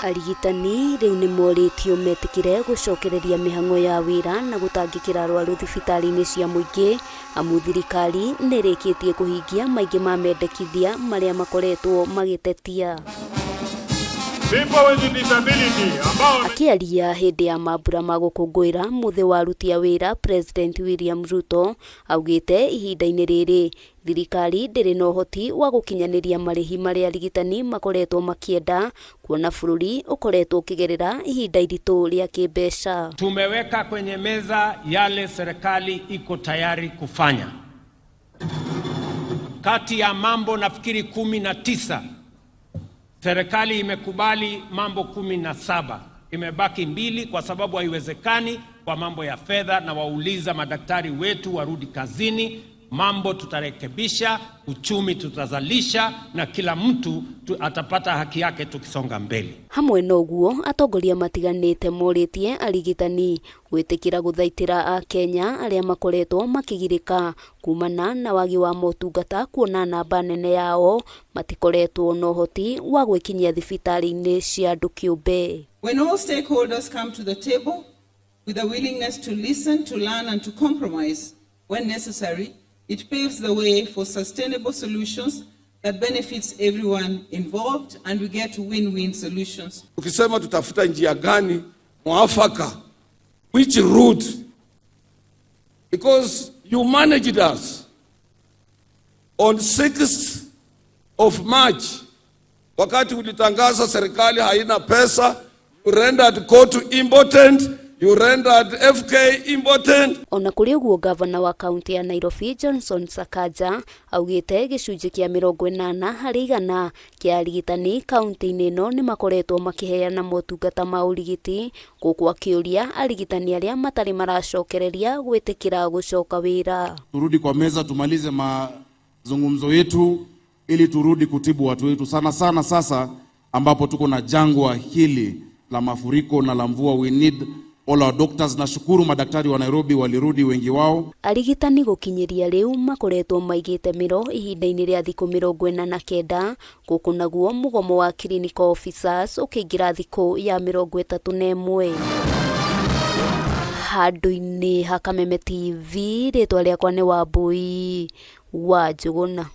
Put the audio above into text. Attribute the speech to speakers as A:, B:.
A: Arigitani rĩu nĩ morĩtio metĩkĩre gũcokereria mĩhang'o ya wĩra na gũtangĩkĩra arwaru thibitarĩ-inĩ cia mũingĩ amu thirikari nĩ ĩrĩkĩtie kũhingia maingĩ ma mendekithia marĩa makoretwo magĩtetia.
B: People with disability ambao
A: Akĩaria hĩndĩ ya mambura ma gũkũngũĩra mũthĩ wa aruti a wĩra, President William Ruto augĩte ihinda-inĩ rĩrĩ thirikari ndĩrĩ na ũhoti wa gũkinyanĩria marĩhi marĩa arigitani makoretwo makĩenda kuona bũrũri ũkoretwo ũkĩgerera ihinda iritũ rĩa kĩmbeca.
C: Tumeweka kwenye meza yale serikali iko tayari kufanya. Kati ya mambo nafikiri 19, serikali imekubali mambo 17, imebaki mbili kwa sababu haiwezekani kwa mambo ya fedha, na wauliza madaktari wetu warudi kazini. Mambo tutarekebisha, uchumi tutazalisha, na kila mtu atapata haki yake tukisonga mbele.
A: Hamwe na ũguo, atongoria matiganĩte morĩtie arigitani gwĩtĩkĩra gũthaitĩra akenya arĩa makoretwo makĩgirĩka kumana na wagi wa motungata kuona namba nene yao matikoretwo na ũhoti wa gwĩkinyia thibitarĩ-inĩ cia andũ kĩũmbe.
D: When all stakeholders come to the table with a willingness to listen, to learn, and to compromise when necessary, it paves the way for sustainable solutions that benefits everyone involved, and we get win-win solutions.
E: Tukisema tutafuta njia gani mwafaka, which route, because you managed us on 6th of March, wakati ulitangaza serikali haina pesa, you rendered court impotent, you rendered FK impotent.
A: Ona kũrĩ ũguo, gavana wa kaunti ya Nairobi Johnson Sakaja augĩte gĩcunjĩ kĩa 80% kĩa arigitani kaunti-inĩ ĩno nĩ makoretwo makĩheana motungata ma ũrigiti, gũkũ akĩũria arigitani arĩa matarĩ maracokereria gwĩtĩkĩra gũcoka wĩra.
F: Turudi kwa meza tumalize mazungumzo yetu ili turudi kutibu watu wetu, sana sana sasa ambapo tuko na jangwa hili la mafuriko na la mvua. We need all our doctors. Nashukuru madaktari wa Nairobi walirudi wengi wao.
A: Arigitani gũkinyĩria rĩu makoretwo maigĩte mĩro ihinda-inĩ rĩa thikũ 49, gũkũ naguo mũgomo wa clinical officers ũkĩingĩra thikũ ya 31. Handũ-inĩ ha Kameme TV, rĩtwa rĩakwa nĩ Wambui wa Njũgũna.